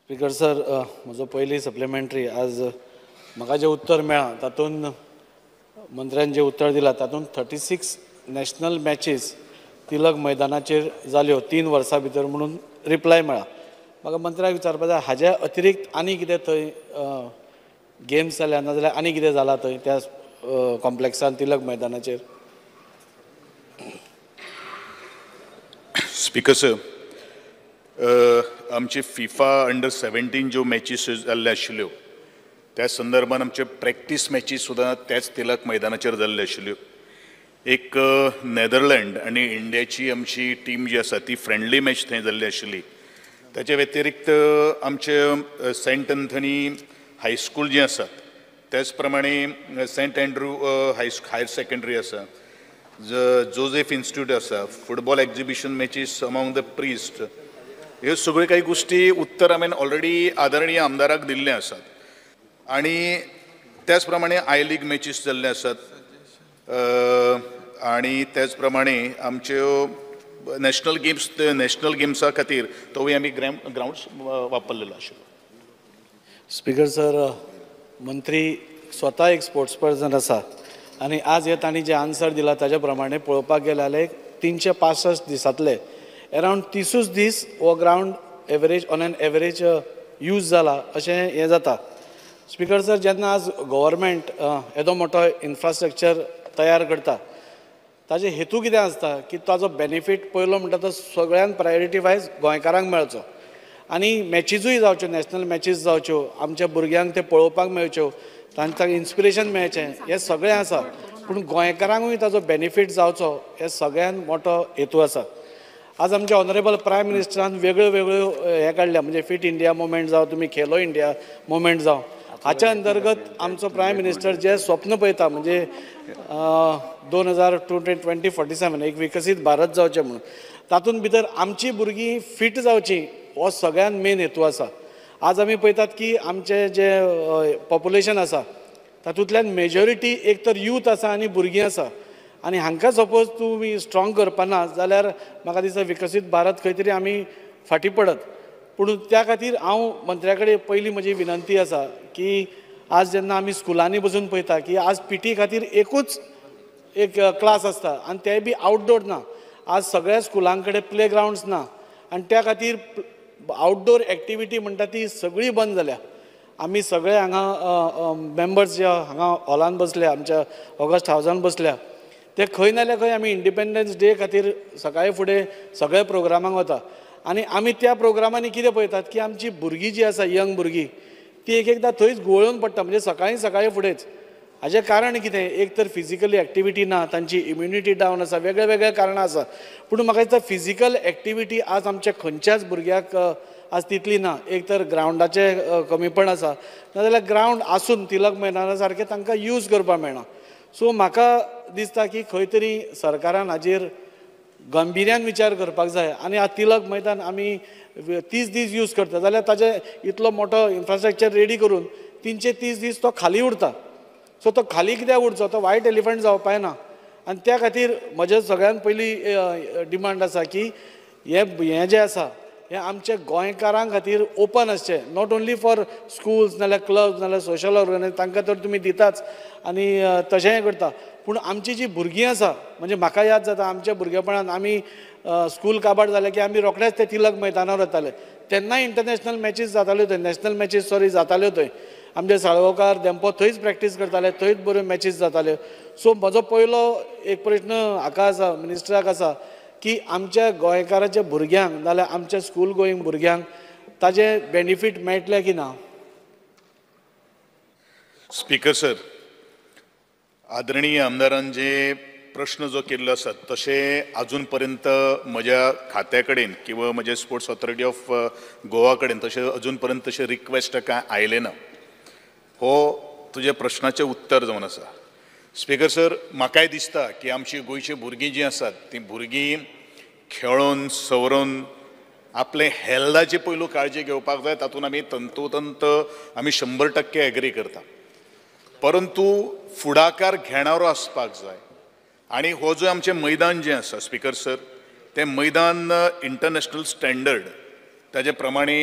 Speaker sir, म्हजो पयली supplementary आज म्हाका जें उत्तर मेळ्ळां तातूंत मंत्र्यान जें उत्तर दिलां तातूंत 36 नॅशनल मॅचीस तिलक मैदानाचेर जाल्यो 3 वर्सां भितर म्हणून रिप्लाय मेळ्ळा. म्हाका मंत्र्याक विचारपा जाय हाज्या अतिरिक्त आनी कितें थंय गेम्स जाल्या नाजाल्यार आनी कितें जालां थंय त्या कॉम्प्लेक्सान तिलक मैदानाचेर? स्पीकर सर, आमचे फिफा अंडर 17 ज्यो मॅचीस जाल्ल्यो आशिल्ल्यो त्या संदर्भान आमचे प्रॅक्टीस मॅचीस सुद्दां त्याच तिलक मैदानाचेर जाल्ल्यो आशिल्ल्यो. एक नॅदरलँड आनी इंडियाची आमची टीम जी आसा ती फ्रेंडली मॅच थंय जाल्ली आशिल्ली. ताच्या व्यतिरिक्त आमचे सेंट अँथनी हायस्कूल जें आसा त्याच प्रमाणे सेंट अँड्रू हायर सेकंडरी आसा, जोझेफ इन्स्टिट्यूट आसा, football exhibition matches among the priest, ह्यो सगळ्यो काही गोश्टी उत्तर हांवें ऑलरेडी आदरणीय आमदाराक दिल्ले आसात. आनी त्याच प्रमाणे I league matches जाल्ले आसात आनी त्याच प्रमाणे आमच्यो नॅशनल गेम्स, नॅशनल गेम्सा खातीर तोवूय आमी ग्रावंड वापरलेलो आशिल्लो. स्पीकर सर, मंत्री स्वता एक स्पोर्ट्स पर्सन आसा आनी आज हे तांणी जें आन्सर दिला ताज्या प्रमाणे पळोवपाक गेले जाल्यार 365 दिसांतले अरावंड 30 दीस हो ground average on an average use जाला अशें हें जाता. स्पीकर सर, जेन्ना आज गव्हर्मेंट येदो मोठो इन्फ्रास्ट्रक्चर तयार करता ताजे हेतू कितें आसता की ताजो बेनिफीट पयलो म्हणटा तो सगळ्यांत प्रायोरिटी वायज गोंयकारांक मेळचो आनी मॅचीजूय जावच्यो, नॅशनल मॅचीज जावच्यो, आमच्या भुरग्यांक ते पळोवपाक मेळच्यो, तांकां इन्स्पिरेशन मेळचें, हें सगळें आसा. पूण गोंयकारांकूय ताजो बेनिफीट जावचो हे सगळ्यांत मोठो हेतू आसा. आज आमच्या ऑनरेबल प्रायम मिनिस्टरान वेगळ्यो वेगळ्यो हें काडल्या, म्हणजे फिट इंडिया मुवमेंट जावं, तुमी खेलो इंडिया मुवमेंट जावं, हाच्या अंतर्गत आमचो प्रायम मिनिस्टर जे स्वप्न पळयता म्हणजे 2047 एक विकसीत भारत जावचें म्हणून, तातूंत भितर आमची भुरगीं फिट जावची हो सगळ्यांत मेन हेतू आसा. आज आमी पळयतात की आमचें जें पॉप्युलेशन आसा तातूंतल्यान मेजॉरिटी एक तर यूथ आसा आनी भुरगीं आसा आनी हांकां सपोज तुमी स्ट्रॉंग करपाना जाल्यार म्हाका दिसता विकसीत भारत खंय तरी आमी फाटीं पडत. पूण त्या खातीर हांव मंत्र्या कडेन पयली म्हजी विनंती आसा की आज जेन्ना आमी स्कुलांनी बसून पळयता की आज पी टी खातीर एकूच एक क्लास आसता आनी तें बी आवटडोर ना, आज सगळ्या स्कुलां कडेन प्ले ग्रावंड्स ना आनी त्या खातीर आवटडोर एक्टिविटी म्हणटा ती सगळी बंद जाल्या. आमी सगळे हांगा मेंबर्स जे हांगा हॉलान बसल्या, आमच्या ऑगस्ट हावजान बसल्या, ते खंय ना जाल्यार खंय आमी इंडिपेंडन्स डे खातीर सकाळी फुडें सगळ्या प्रोग्रामांक वता आनी आमी त्या प्रोग्रामांनी कितें पळयतात की आमची भुरगीं जी आसा यंग भुरगीं ती एक एकदां थंयच घुंवळून पडटा, म्हणजे सकाळीं सकाळीं फुडेंच. हाजें कारण कितें, एक तर फिजिकली एक्टिविटी ना, तांची इम्युनिटी डावन आसा, वेगळे वेगळे कारणां आसा. पूण म्हाका दिसता फिजिकल एक्टिविटी आज आमच्या खंयच्याच भुरग्याक आज तितली ना. एक तर ग्रावंडाचें कमीपण आसा, नाजाल्यार ग्रावंड आसून तिलक मैदाना सारकें तांकां यूज करपाक मेळना. सो म्हाका दिसता की खंय तरी सरकारान हाजेर गंभिर्यान विचार करपाक जाय आनी आज तिलक मैदान आमी 30 दीस यूज करता जाल्यार ताजे इतलो मोठो इन्फ्रास्ट्रक्चर रेडी करून 330 दीस तो खाली उरता. सो तो खाली कित्याक उरचो, तो वायट एलिफंट जावपाक ना. आनी त्या खातीर म्हजें सगळ्यांत पयली डिमांड आसा की हें जें आसा हें आमच्या गोंयकारां खातीर ओपन आसचें, not only for schools नाजाल्यार क्लब्स नाजाल्यार सोशल ऑर्गनायझेशन, तांकां तर तुमी दिताच आनी तशेंय करता, पूण आमची जी भुरगीं आसा, म्हणजे म्हाका याद जाता आमच्या भुरगेपणान आमी स्कूल काबार जालें की आमी रोखडेच ते तिलक मैदानार वताले, तेन्नाय इंटरनॅशनल मॅचीस जाताल्यो थंय, नॅशनल मॅचीस सॉरी जाताल्यो थंय, आमचे साळगांवकार धेंपो थंयच प्रॅक्टीस करताले, थंयच बऱ्यो मॅचीस जाताल्यो. सो म्हजो पयलो एक प्रश्न हाका आसा, मिनिस्टराक आसा की आमच्या गोंयकाराच्या भुरग्यांक नाजाल्यार आमच्या स्कूल गोईंग भुरग्यांक ताजें बेनिफीट मेळटलें की ना? स्पीकर सर, आदरणीय आमदारान जे प्रश्न जो केल्लो आसा तशें अजून पर्यंत म्हज्या खात्या कडेन किंवा म्हज्या स्पोर्ट्स ऑथॉरिटी ऑफ गोवा कडेन तशें अजून पर्यंत तशें रिक्वेस्ट कांय आयलें ना. हो तुज्या प्रश्नाचें उत्तर जावन आसा. स्पीकर सर, म्हाकाय दिसता की आमची गोंयची भुरगीं जीं आसात तीं भुरगीं खेळोन सवरून आपले हेल्थाची पयलू काळजी घेवपाक जाय, तातूंत आमी तंतोतंत आमी 100% एग्री करता, परंतु फुडाकार घेणारो आसपाक जाय. आनी हो जो आमचें मैदान जें आसा स्पीकर सर, तें मैदान इंटरनॅशनल स्टँडर्ड ताजे प्रमाणे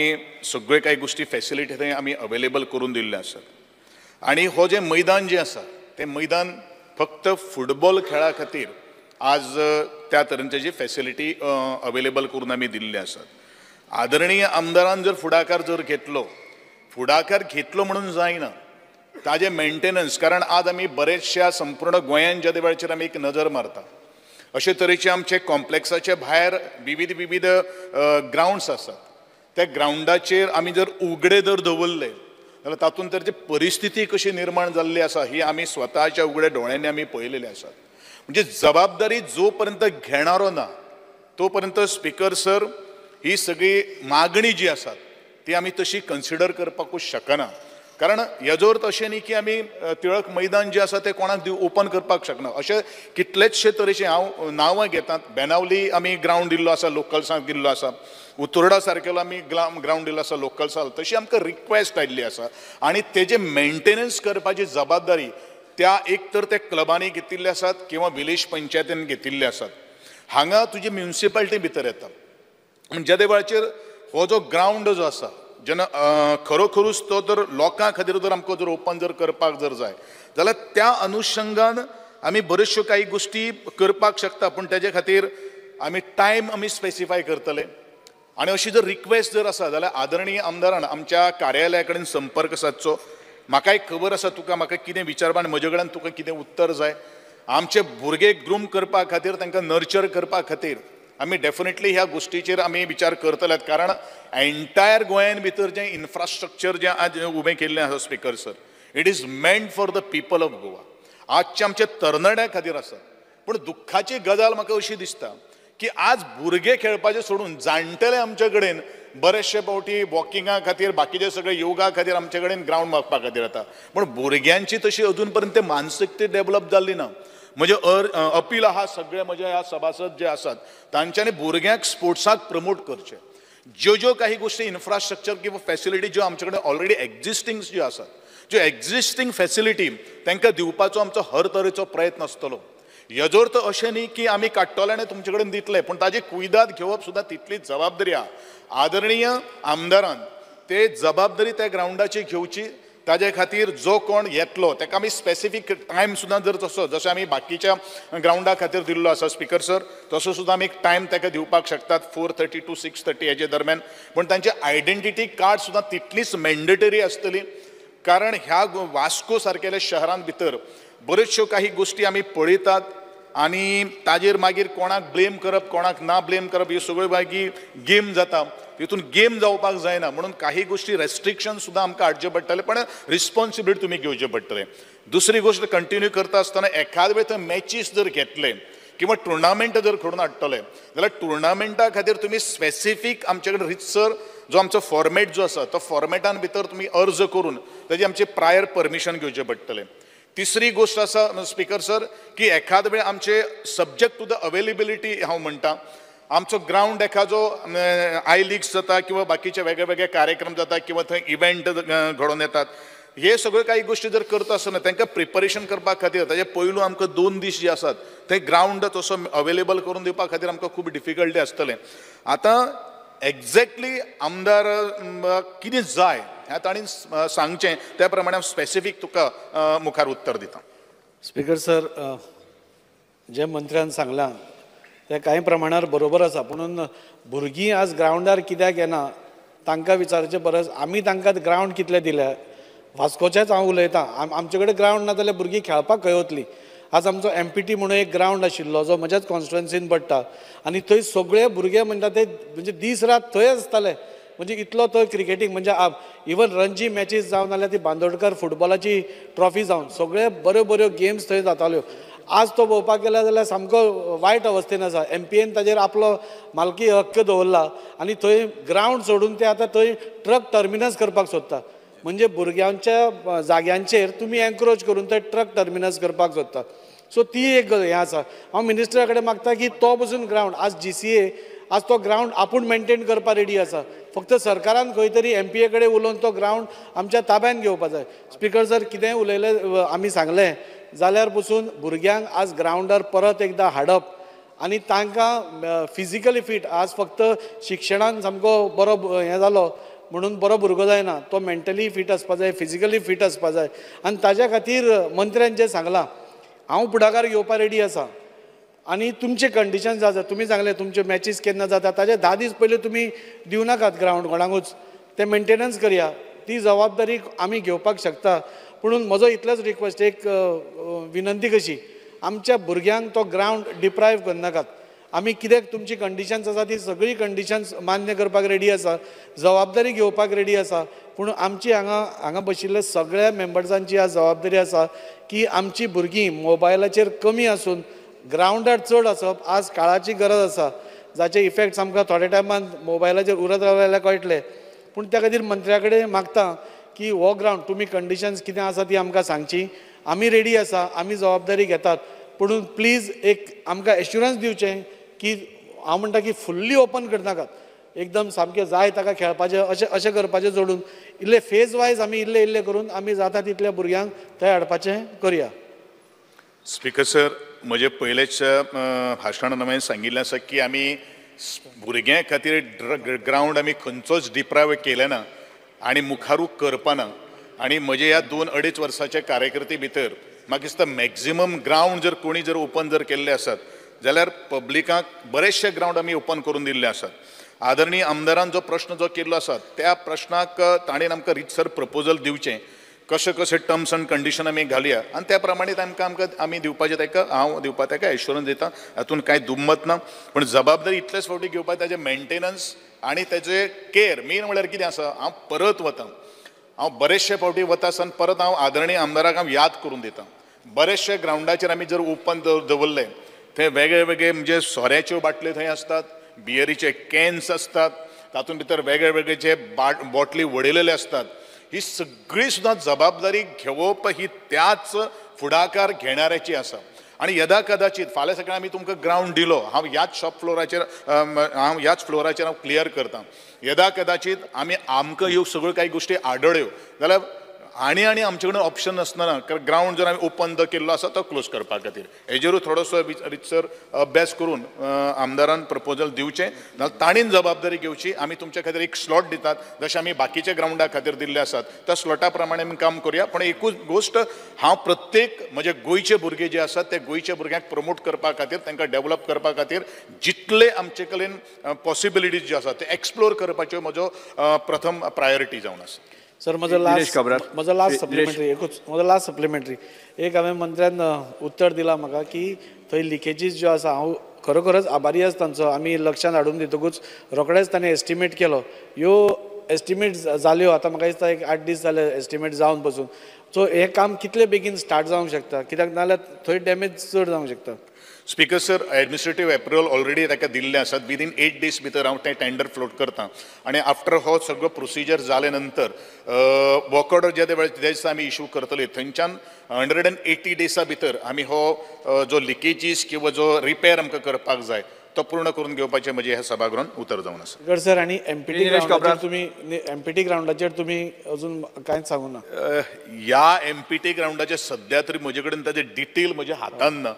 सगळे कांय गोश्टी फॅसिलिटी थंय आमी अवेलेबल करून दिल्ले आसात. आनी हो जें मैदान जें आसा तें मैदान फक्त फुटबॉल खेळा खातीर आज त्या तरेन जी फॅसिलिटी अवेलेबल करून आमी दिल्ले आसात. आदरणीय आमदारान जर फुडाकार जर घेतलो, फुडाकार घेतलो म्हणून जायना, ताजें मेंटेनन्स, कारण आज आमी बरेचश्या संपूर्ण गोंयान ज्या वेळाचेर आमी एक नजर मारता अशे तरेचे आमचे कॉम्प्लेक्साचे भायर विविध विविध ग्रावंड्स आसात. त्या ग्रावंडाचेर आमी जर उगडे जर दवरले जाल्यार तातूंत तर जी परिस्थिती कशी निर्माण जाल्ली आसा ही आमी स्वताच्या उगड्या दोळ्यांनी आमी पळयलेली आसात. म्हणजे जबाबदारी जो पर्यंत घेणारो ना तो पर्यंत स्पीकर सर ही सगळी मागणी जी आसा ती आमी तशी कन्सिडर करपाकूच शकना. कारण हेजो अर्थ अशें न्ही की आमी टिळक मैदान जें आसा तें कोणाक ओपन करपाक शकना. अशें कितलेचशे तरेचे हांव नांवां घेतात. बेनावली आमी ग्रावंड दिल्लो आसा लोकल्सांक दिल्लो आसा, उतोर्डा सारकेलो आमी ग्रावंड दिल्लो आसा लोकल्सांक, तशी आमकां रिक्वेस्ट आयिल्ली आसा. आनी तेजें मेंटेनन्स करपाची जबाबदारी त्या एक तर त्या क्लबांनी घेतिल्ले आसात किंवा विलेज पंचायतीन घेतिल्ले आसात. हांगा तुजी म्युनिसिपालिटी भितर येता. म्हणजे ज्या वेळाचेर हो जो ग्रावंड जो आसा जेन्ना खरोखरूच तो जर लोकां खातीर जर आमकां जर ओपन जर करपाक जर जाय जाल्यार त्या अनुशंगान आमी बऱ्योचश्यो काही गोश्टी करपाक शकता, पूण तेजे खातीर आमी टायम आमी स्पेसिफाय करतले. आनी अशी जर रिक्वेस्ट जर आसा जाल्यार आदरणीय आमदारान आमच्या कार्यालया कडेन संपर्क सादचो. म्हाकाय खबर आसा तुका म्हाका कितें विचारपा आनी म्हजे कडेन तुका कितें उत्तर जाय. आमचे भुरगे ग्रूम करपा खातीर तांकां नर्चर करपा खातीर आमी डेफिनेटली ह्या गोश्टीचेर आमी विचार करतले. कारण एंटायर गोंयान भितर जें इन्फ्रास्ट्रक्चर जें आज उबें केल्लें आसा speaker sir, it is meant for the people of Goa, आजच्या आमच्या तरणाट्या खातीर आसा. पूण दुख्खाची गजाल म्हाका अशी दिसता की आज भुरगे खेळपाचें सोडून जाणटेले आमचे कडेन बरेचशे फावटी वॉकिंगा खातीर बाकीचे सगळे योगा खातीर आमचे कडेन ग्रावंड मागपा खातीर येता, पूण भुरग्यांची तशी अजून पर्यंत मानसिकता डेवलप जाल्ली ना. म्हजें अपील आहा सगळे म्हजे ह्या सभासद जे आसात तांच्यांनी भुरग्यांक स्पोर्ट्साक प्रमोट करचें. ज्यो ज्यो काही गोश्टी इन्फ्रास्ट्रक्चर किंवा फॅसिलिटी ज्यो आमचे कडेन ऑलरेडी एक्झिस्टींग ज्यो आसात, ज्यो एक्झिस्टींग फॅसिलिटी तांकां दिवपाचो आमचो हर तरेचो प्रयत्न आसतलो. हेजो अर्थ अशें न्ही की आमी काडटले आनी तुमचे कडेन दितले, पूण ताजी कुयदाद घेवप सुद्दां तितलीच जबाबदारी आहा. आदरणीय आमदारान ते जबाबदारी त्या ग्रावंडाची घेवची. ताजे खातीर जो कोण येतलो ताका आमी स्पेसिफीक टायम सुद्दां जर तसो जशें आमी बाकीच्या ग्रावंडा खातीर दिल्लो आसा स्पीकर सर, तसो सुद्दां आमी एक टायम ताका दिवपाक शकतात 4:30 to 6:30 हेजे दरम्यान. पूण तांचे आयडेंटिटी कार्ड सुद्दां तितलीच मॅन्डेटरी आसतली. कारण ह्या वास्को सारकेल्या शहरान भितर बऱ्योचश्यो काही गोश्टी आमी पळयतात आनी ताजेर मागीर कोणाक ब्लेम करप कोणाक ना ब्लेम करप ह्यो सगळ्यो मागीर गेम जाता. तितून गेम जावपाक जायना म्हणून काही गोश्टी रेस्ट्रिक्शन सुद्दां आमकां हाडचें पडटलें, पण रिस्पॉन्सिबिलिटी तुमी घेवचें पडटलें. दुसरी गोश्ट कंटिन्यू करता आसतना एखाद वेळ थंय मॅचीस जर घेतले किंवा टुर्नामेंट जर घडोवन हाडटले जाल्यार टुर्नामेंटा खातीर तुमी स्पेसिफीक आमचे कडेन रितसर जो आमचो फॉर्मेट जो आसा तो फॉर्मेटान भितर तुमी अर्ज करून ताजी आमचें प्रायर परमिशन घेवचें पडटलें. तिसरी गोश्ट आसा स्पीकर सर की एखाद वेळ आमचे सब्जेक्ट टू the availability हांव म्हणटा आमचो ग्रावंड एखादो I लिग्स जाता किंवा बाकीचे वेगळे वेगळे कार्यक्रम जाता किंवा थंय इव्हेंट घडोवन येतात, हे सगळ्यो काही गोश्टी जर करता आसतना तांकां प्रिपरेशन करपा खातीर ताजे पयलू आमकां 2 दीस जे आसात ते ग्रावंड तसो अवेलेबल करून दिवपा खातीर आमकां खूब डिफिकल्टी आसतलें. आतां एक्झॅक्टली आमदार कितें जाय हें तांणी सांगचें, त्या प्रमाणे हांव स्पेसिफीक तुका मुखार उत्तर दिता. स्पीकर सर, जे मंत्र्यान सांगलां तें कांय प्रमाणार बरोबर आसा, पुणून भुरगीं आज ग्रावंडार कित्याक येना तांकां विचारचे परस आमी तांकां ग्रावंड कितले दिल्या. वास्कोचेंच हांव उलयतां, आमचे कडेन ग्रावंड ना जाल्यार भुरगीं खेळपाक खंय वतलीं. आज आमचो MPT म्हणून एक ग्रावंड आशिल्लो जो म्हज्याच कॉन्स्टिट्युएन्सीन पडटा आनी थंय सगळे भुरगे म्हणटा ते म्हणजे दीस रात थंय आसताले. म्हणजे इतलो थंय क्रिकेटीक म्हणजे इवन रणजी मॅचीस जावन जाल्यार ती बांदोडकर फुटबॉलाची ट्रॉफी जावन सगळे बऱ्यो बऱ्यो गेम्स थंय जाताल्यो. आज तो पळोवपाक गेलो जाल्यार सामको वायट अवस्थेन आसा. MPN ताजेर आपलो मालकी हक्क दवरला आनी थंय ग्रावंड सोडून ते आतां थंय ट्रक टर्मिनस करपाक सोदता. म्हणजे भुरग्यांच्या जाग्यांचेर तुमी एन्क्रोच करून ते ट्रक टर्मिनस करपाक सोदता. सो ती एक हें आसा. हांव मिनिस्टरा कडेन मागता की तो पसून ग्रावंड आज GCA आज तो ग्रावंड आपूण मेनटेन करपाक रेडी आसा, फक्त सरकारान खंय तरी MPA कडेन उलोवन तो ग्रावंड आमच्या ताब्यान घेवपा जाय. स्पीकर सर, कितेंय उलयलें आमी सांगलें जाल्यार पसून भुरग्यांक आज ग्रावंडार परत एकदां हाडप आनी तांकां फिजिकली फीट. आज फक्त शिक्षणान सामको बरो हें जालो म्हणून बरो भुरगो जायना, तो मेंटली फीट आसपा जाय, फिजिकली फीट आसपा जाय. आनी ताज्या खातीर मंत्र्यान जें सांगलां हांव फुडाकार घेवपाक रेडी आसा. आनी तुमचे कंडिशन्स आसा, तुमी सांगलें तुमच्यो मॅचीस केन्ना जाता ताजे 10 दीस पयलीं तुमी दिवं नाकात ग्रावंड कोणाकूच, तें मेंटेनन्स करया, ती जबाबदारी आमी घेवपाक शकता. पुणून म्हजो इतलोच रिक्वेस्ट, एक विनंती कशी, आमच्या भुरग्यांक तो ग्रावंड डिप्रायव करनाकात. आमी कित्याक तुमची कंडिशन्स आसा ती सगळी कंडिशन्स मान्य करपाक रेडी आसा, जबाबदारी घेवपाक रेडी आसा, पूण आमची हांगा हांगा बशिल्ल्या सगळ्या मेंबर्सांची आज जबाबदारी आसा की आमची भुरगीं मोबायलाचेर कमी आसून ग्रावंडार चड आसप आज काळाची गरज आसा, जाचे इफेक्ट्स आमकां थोड्या टायमान मोबायलाचेर उरत रावल्यार कळटले. पूण त्या खातीर मंत्र्या कडेन मागता की हो ग्रावंड तुमी कंडिशन्स कितें आसा ती आमकां सांगची, आमी रेडी आसा, आमी जबाबदारी घेतात, पूण प्लीज एक आमकां एश्युरन्स दिवचें की हांव म्हणटा की फुल्ली ओपन करनाकात, एकदम सामकें जाय ताका खेळपाचें अशें अशें करपाचें जोडून इल्ले फेज वायज आमी इल्ले इल्ले करून आमी जाता तितल्या भुरग्यांक थंय हाडपाचें करया. स्पीकर सर, म्हजें पयलेच भाशणान हांवें सांगिल्लें आसा की आमी भुरग्यां खातीर ग्रावंड आमी खंयचोच डिप्रायव केलें ना आनी मुखारूय करपाना. आनी म्हजे ह्या 2-2.5 वर्साच्या कार्यकर्ते भितर म्हाका दिसता मॅक्झिमम ग्रावंड जर कोणी जर ओपन जर केल्ले आसात जाल्यार पब्लिकाक बरेचशे ग्रावंड आमी ओपन करून दिल्ले आसात. आदरणीय आमदारान जो प्रश्न जो केल्लो आसा त्या प्रश्नाक ताणें आमकां रितसर प्रपोजल दिवचें, कशें कशें टर्म्स एंड कंडिशन आमी घालया आनी त्या प्रमाणे तांकां आमकां आमी दिवपाचें ताका हांव दिवपा ताका एश्युरन्स दिता, हातूंत कांय दुमत ना. पूण जबाबदारी इतलेच फावटी घेवपाक ताजें मेंटेनन्स आनी ताजें केअर मेन म्हणल्यार कितें आसा, हांव परत वता, हांव बरेचशे फावटी वता आसतना परत हांव आदरणीय आमदाराक हांव याद करून दिता. बरेचशे ग्रावंडाचेर आमी जर ओपन दवरले थंय वेगळे वेगळे म्हणजे सोऱ्याच्यो बाटल्यो थंय आसतात, बियरीचे कॅन्स आसतात, तातूंत भितर वेगळे वेगळे जे बॉटली वडयलेले आसतात. ही सगळी सुद्दां जबाबदारी घेवप ही त्याच फुडाकार घेणाऱ्याची आसा. आनी यदा कदाचीत फाल्यां सकाळीं आमी तुमकां ग्रावंड दिलो, हांव ह्याच शॉप फ्लोराचेर हांव ह्याच फ्लोराचेर हांव क्लियर करता, यदा कदाचीत आमी आमकां ह्यो सगळ्यो कांय गोश्टी आडळ्यो जाल्यार आनी आनी आमचे कडेन ऑप्शन आसना, कारण ग्रावंड जर आमी ओपन जो केल्लो आसा तो क्लोज करपा खातीर हेजेरूय थोडोसो रितसर अभ्यास करून आमदारान प्रपोजल दिवचें, नाजाल्यार ताणेन जबाबदारी घेवची. आमी तुमच्या खातीर एक स्लॉट दितात जशें आमी बाकीच्या ग्रावंडा खातीर दिल्ले आसात त्या स्लॉटा प्रमाणे आमी काम करुया. पूण एकूच गोश्ट, हांव प्रत्येक म्हजे गोंयचे भुरगे जे आसात ते गोंयच्या भुरग्यांक प्रमोट करपा खातीर, तांकां डेवलप करपा खातीर जितले आमचे कडेन पॉसिबिलिटीज ज्यो आसात ते एक्सप्लोर करपाच्यो म्हजो प्रथम प्रायोरिटी जावन आसा. सर, म्हजो लास्ट सप्लिमेंटरी एकूच, म्हजो लास्ट सप्लिमेंटरी एक, हांवें मंत्र्यान उत्तर दिलां म्हाका की थंय लिकेजीस ज्यो आसा, हांव खरोखरच आभारी आसा तांचो, आमी लक्षांत हाडून दितकूच रोखडेच ताणें एस्टिमेट केलो. ह्यो एस्टिमेट जाल्यो आतां म्हाका दिसता एक 8 दीस जाले एस्टिमेट जावन पसून. सो हें काम कितले बेगीन स्टार्ट जावंक शकता, कित्याक नाजाल्यार थंय डॅमेज चड जावंक शकता. Speaker sir, administrative approval already ताका दिल्लें आसात, विदीन 8 days भितर हांव तें टेंडर फ्लोट करता आनी आफ्टर हो सगळो प्रोसिजर जाले नंतर वर्क ऑर्डर जे त्या दिसा आमी इशू करतले थंयच्यान 180 डेसा भितर आमी हो जो लिकेजीस किंवा जो रिपेर आमकां करपाक जाय तो पूर्ण करून घेवपाचें म्हजें ह्या सभागृहान उतर जावन आसा. सर, आनी एमपीटी ग्रावंडाचेर तुमी एमपीटी ग्रावंडाचेर तुमी अजून कांयच सांगू ना? ह्या एमपीटी ग्रावंडाचेर सद्या तरी म्हजे कडेन ताजें डिटेल म्हज्या हातान ना,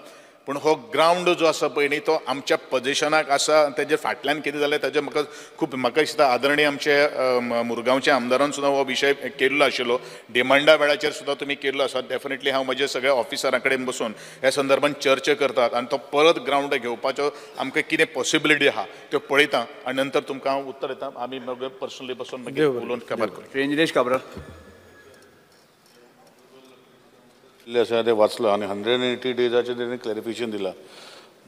पूण हो ग्रावंड जो आसा पळय न्ही तो आमच्या पजेशनाक आसा. तेजे फाटल्यान कितें जालें ताजें म्हाका खूब म्हाका दिसता आदरणीय आमचे मुरगांवच्या आमदारान सुद्दां हो विशय केल्लो आशिल्लो, डिमांडा वेळाचेर सुद्दां तुमी केल्लो आसा. डेफिनेटली हांव म्हज्या सगळ्या ऑफिसरां कडेन बसून ह्या संदर्भान चर्चा करतात आनी तो परत ग्रावंड घेवपाचो आमकां कितें पॉसिबिलिटी आहा त्यो पळयता आनी नंतर तुमकां हांव उत्तर दिता. आमी मागीर पर्सनली बसून मागीर उलोवन खबर करूं. निलेश काब्राल आसा तें वाचलो आनी 180 डेजाचें तेणें क्लॅरिफिकेशन दिलां.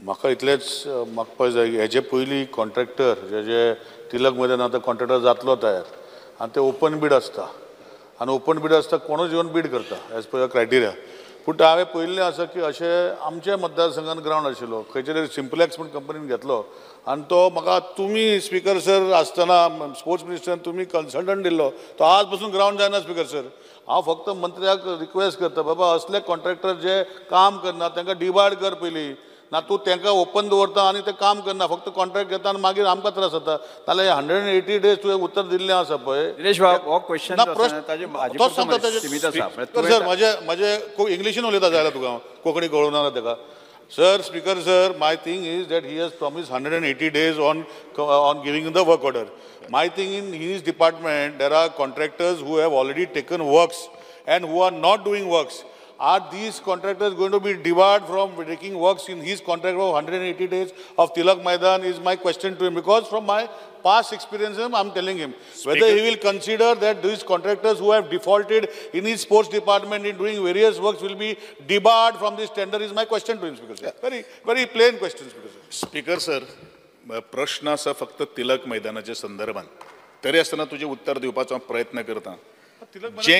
म्हाका इतलेंच मागपाक जाय, हेजे पयलीं कॉन्ट्रॅक्टर जे तिलक मैदान आतां कॉन्ट्रॅक्टर जातलो तयार आनी ते ओपन बीड आसता आनी ओपन बीड आसता कोणूच येवन बीड करता एज पर क्रायटेरिया. पूण हांवें पळयल्लें आसा की अशें आमच्या मतदारसंघान ग्रावंड आशिल्लो खंयच्या तरी सिम्पलेक्स म्हूण कंपनीन घेतलो आनी तो म्हाका तुमी स्पीकर सर आसतना स्पोर्ट्स मिनिस्टरान तुमी कन्सल्टंट दिल्लो, तो आज पसून ग्रावंड जायना स्पीकर सर. हांव फक्त मंत्र्याक रिक्वेस्ट करता, बाबा असले कॉन्ट्रॅक्टर जे काम करना तांकां डिबार्ड कर पयलीं, ना तूं तांकां ओपन दवरता आनी ते काम करना, फक्त कॉन्ट्रॅक्ट घेता आनी मागीर आमकां त्रास जाता. नाल्यार 180 डेज तुवें उत्तर दिल्लें आसा पळय. निलेश बाब, हो क्वेश्चन तोच सांगता ताजें सर. म्हजें म्हजें इंग्लिशीन उलयता जाल्यार तुका हांव कोंकणी कळूंक ना ताका. Sir, Speaker sir, my thing is that he has promised 180 days on giving the work order. My thing, in his department there are contractors who have already taken works and who are not doing works. Are these contractors going to be debarred from taking works in his contract of 180 days of Tilak Maidan is my question to him, because from my past experience, I am telling him, whether he will consider that these contractors who have defaulted in his sports department in doing various works will be debarred from this tender is my question to him, Speaker sir. Very, very plain question, Speaker sir. Speaker sir, प्रश्न आसा फक्त तिलक मैदानाच्या संदर्भात, तरी आसतना तुजें उत्तर दिवपाचो हांव प्रयत्न करता. जे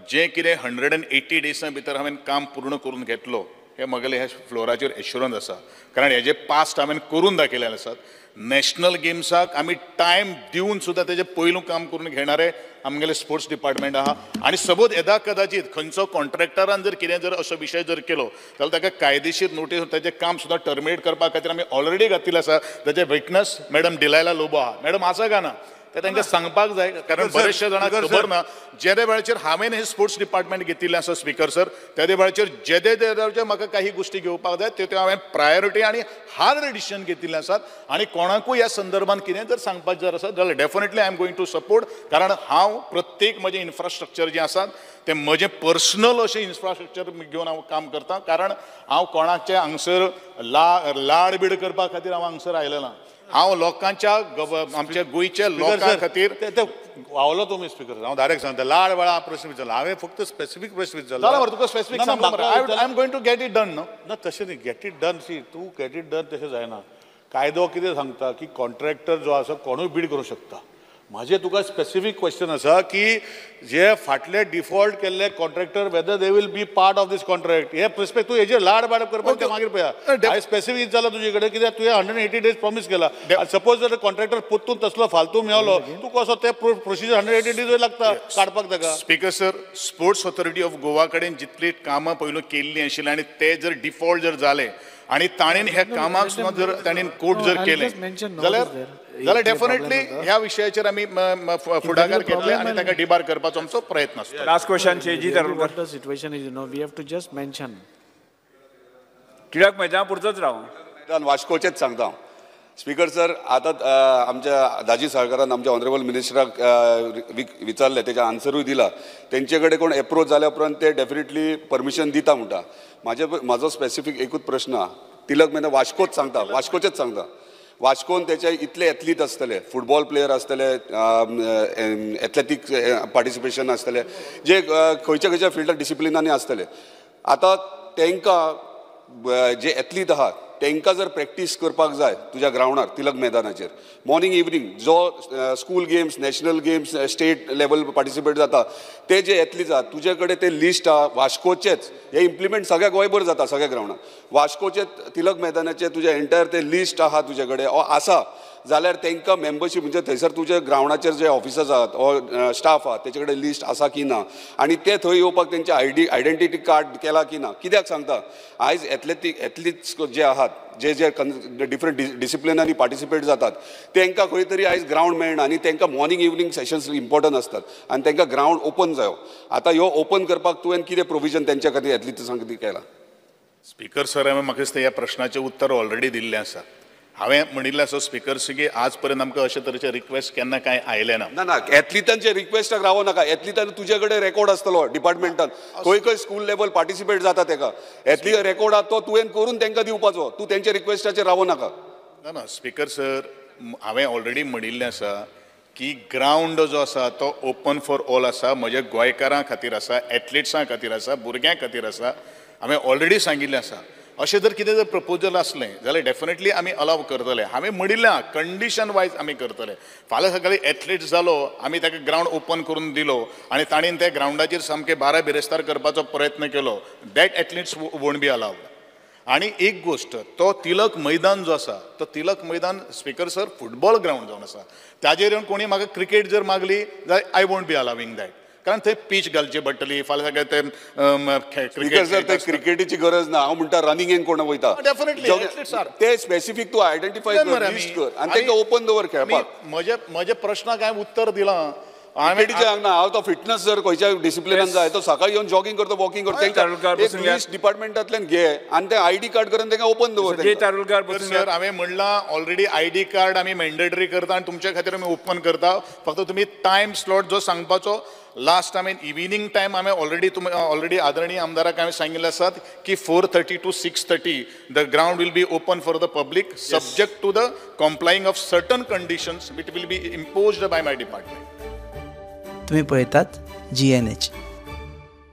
जे कितें 180 डेजां भितर हांवें काम पूर्ण करून घेतलो हे म्हगेले ह्या फ्लोराचेर एश्युरन्स आसा, कारण हेजे पास्ट हांवें करून दाखयलेले आसात. नॅशनल गेम्साक आमी टायम दिवन सुद्दां तेजें पयलू काम करून घेणारे आमगेले स्पोर्ट्स डिपार्टमेंट आहा. आनी सपोज येदा कदाचीत खंयचो कॉन्ट्रॅक्टरान जर कितें जर असो विशय जर केलो जाल्यार ताका कायदेशीर नोटीस ताजें काम सुद्दां टर्मिनेट करपा खातीर आमी ऑलरेडी घातिल्लें आसा. ताजें विटनस मॅडम डिलायला लोबो आहा. मॅडम आसा काय ना ते तांकां सांगपाक जाय, कारण बरेचशे जाणांक खबर ना. जेदे वेळाचेर हांवें हें स्पोर्ट्स डिपार्टमेंट घेतिल्लें आसा स्पीकर सर, तेदे वेळाचेर जेदे वेळाचेर म्हाका काही गोश्टी घेवपाक जाय त्यो हांवें प्रायोरिटी आनी हार्ड डिसिजन घेतिल्लें आसात. आनी कोणाकूय ह्या संदर्भात कितें जर सांगपाक जर आसा जाल्यार definitely I am going to support, कारण हांव प्रत्येक म्हजें इन्फ्रास्ट्रक्चर जें आसा तें म्हजें पर्सनल अशें इन्फ्रास्ट्रक्चर घेवन हांव काम करता, कारण हांव कोणाचें हांगसर लाड बीड करपा खातीर हांव हांगसर आयलें ना. हांव लोकांच्या आमच्या गोंयच्या लोकां खातीर वावलो तुमी स्पीकर. हांव डायरेक्ट सांगता, लाड वेळा प्रश्न विचारला हांवें, फक्त स्पेसिफीक प्रश्न विचारला. जाल्यार तुका स्पेसिफीक सांगला, I am going to get it done. न्हू ना, तशें न्ही, गेट it done सी तूं गेट it done तशें जायना. कायदो कितें सांगता की कॉन्ट्रॅक्टर जो आसा कोणूय बीड करूंक शकता. म्हाजें तुका स्पेसिफीक क्वेश्चन आसा की जे फाटले डिफॉल्ट केल्ले contractor whether they will be part of this contract, हे प्रिस्पेक्ट तूं हेजेर लाड बाड करपाक ते मागीर पळया. हांवें स्पेसिफीक विचारला तुजे कडेन कित्याक तुवें 180 डेज प्रॉमीस केला. सपोज जर कॉन्ट्रॅक्टर परतून तसलो फालतू मेवलो तूं कसो ते प्रोसिजर 180 डेज लागता काडपाक ताका. Speaker sir, sports authority of Goa कडेन जितली कामां पयलू केल्लीं आशिल्लीं आनी ते जर डिफॉल्ट जर जाले आनी ताणें ह्या कामाक सुद्दां जर ताणें कोर्ट जर केलें जाल्यार डेफिनेटली ह्या विशयाचेर आमी फुडाकार घेतले आनी ताका डिबार करपाचो आमचो प्रयत्न आसता. Last question G Tarulkar. The situation is, you know, we have to just mention Tilak Maidan पुरतोच राव. मैदान वास्कोचेच सांगता हांव. स्पीकर सर, आतां आमच्या दाजी साळकारान आमच्या ऑनरेबल मिनिस्टराक विचारलें, तेजें आन्सरूय दिला. तेंचे कडेन कोण एप्रोच जाल्या उपरांत ते डेफिनेटली परमिशन दिता म्हणटा. म्हाजो स्पेसिफीक एकूच प्रश्न आहा, तिलक मैदान वास्कोच सांगता, वास्कोचेच सांगता. वास्कोन तेचे इतले एथलीट आसतले, फुटबॉल प्लेयर आसतले, एथलेटीक पार्टिसिपेशन आसतले, जे खंयच्या खंयच्या फिल्डार डिसिप्लिनांनी आसतले. आतां तांकां जे एथलीट आहा तांकां जर प्रॅक्टीस करपाक जाय तुज्या ग्रावंडार तिलक मैदानाचेर मॉर्निंग इवनींग, जो school games, national games, state level participate जाता ते जे एथलीट आहा तुजे कडेन ते लिस्ट आहा वास्कोचेच, हे इम्प्लिमेंट सगळ्या गोंयभर जाता सगळ्या ग्रावंडार. वास्कोचे तिलक मैदानाचे तुजे एंटायर ते लिस्ट आहा तुजे कडेन आसा जाल्यार तांकां मेंबरशीप म्हणजे थंयसर तुजे ग्रावंडाचेर जे ऑफिसर्स आहात ऑर स्टाफ आहा तेचे कडेन लिस्ट आसा की ना, आनी ते थंय येवपाक तेंचे आयडेंटिटी कार्ड केला की ना. कित्याक सांगता, आयज एथलीट्स जे आहात जे जे डिफरंट डिसिप्लिनांनी पार्टिसिपेट जातात तांकां खंय तरी आयज ग्रावंड मेळना आनी तांकां मॉर्निंग इवनींग सेशन्स इम्पॉर्टंट आसतात आनी तांकां ग्रावंड ओपन जायो. आतां ह्यो ओपन करपाक तुवें कितें प्रोविजन तेंच्या खातीर एथलीट्सां खातीर केलां? स्पीकर सर, हांवें म्हाका दिसता ह्या प्रश्नाचें उत्तर ऑलरेडी दिल्लें आसा. हांवें म्हणिल्लें आसा स्पीकर सर की आज पर्यंत आमकां अशे तरेचे रिक्वेस्ट केन्ना कांय आयलें ना. ना ना, एथलिटांचे रिक्वेस्टाक रावो नाका. एथलिटान तुजे कडेन रेकॉर्ड आसतलो डिपार्टमेंटान, खंय खंय स्कूल लेवल पार्टिसिपेट जाता तेका एथलीट रेकॉर्ड आहा तो तुवें करून तांकां दिवपाचो, तूं तेंच्या रिक्वेस्टाचेर रावो नाका. ना ना स्पीकर सर, हांवें ऑलरेडी म्हणिल्लें आसा की ग्रावंड जो आसा तो ओपन फॉर ऑल आसा, म्हज्या गोंयकारां खातीर आसा, एथलिट्सां खातीर आसा, भुरग्यां खातीर आसा. हांवें ऑलरेडी सांगिल्लें आसा. अशें जर कितें जर प्रपोजल आसलें जाल्यार डेफिनेटली आमी अलाव करतले. हांवें म्हणिल्लें आहा कंडिशन वायज आमी करतले. फाल्यां सकाळीं एथलीट जालो, आमी ताका ग्रावंड ओपन करून दिलो आनी ताणें त्या ग्रावंडाचेर सामकें 12 बिरेस्तार करपाचो प्रयत्न केलो, that athletes won't be allowed. आनी एक गोश्ट, तो तिलक मैदान जो आसा तो Tilak Maidan speaker sir football ground जावन आसा, ताजेर येवन कोणी म्हाका क्रिकेट जर मागली जाल्यार I won't be allowing that, कारण थंय पीच घालची पडटली. फाल्यां सगळें ते स्पीकर सर, ते क्रिकेटीची गरज ना. हांव म्हणटा रनिंगेन कोण वयता डेफिनेटली ते स्पेसिफीक तूं आयडेंटिफाय कर, लिस्ट कर आनी तांकां ओपन दवर खेळपाक. म्हज्या प्रश्नाक हांवें उत्तर दिलां. क्रिकेटीचें सांगना हांव, तो फिटनस जर खंयच्या डिसिप्लिनान जाय, तो सकाळी येवन जॉगिंग करता, वॉकिंग करता, तारुलकार, तांकां एक बसून घ्या. लिस्ट डिपार्टमेंटांतल्यान घे आनी ते आयडी कार्ड करून तांकां ओपन दवर जे तांकां. तारुलकार, तर बसून सर, घ्या. हांवें म्हणलां ऑलरेडी आयडी कार्ड आमी मॅन्डेटरी करता आनी तुमच्या खातीर आमी ओपन करता. फक्त तुमी टायम स्लॉट जो सांगपाचो, लास्ट आमी इव्हिनींग टायम आमी ऑलरेडी तुमी ऑलरेडी आदरणीय आमदाराक हांवें सांगिल्लें आसात की 4:30 to 6:30 the ground will be open for the public, subject to the complying of certain conditions which will be imposed by my department. तुम्ही पळयतात जीएनएच.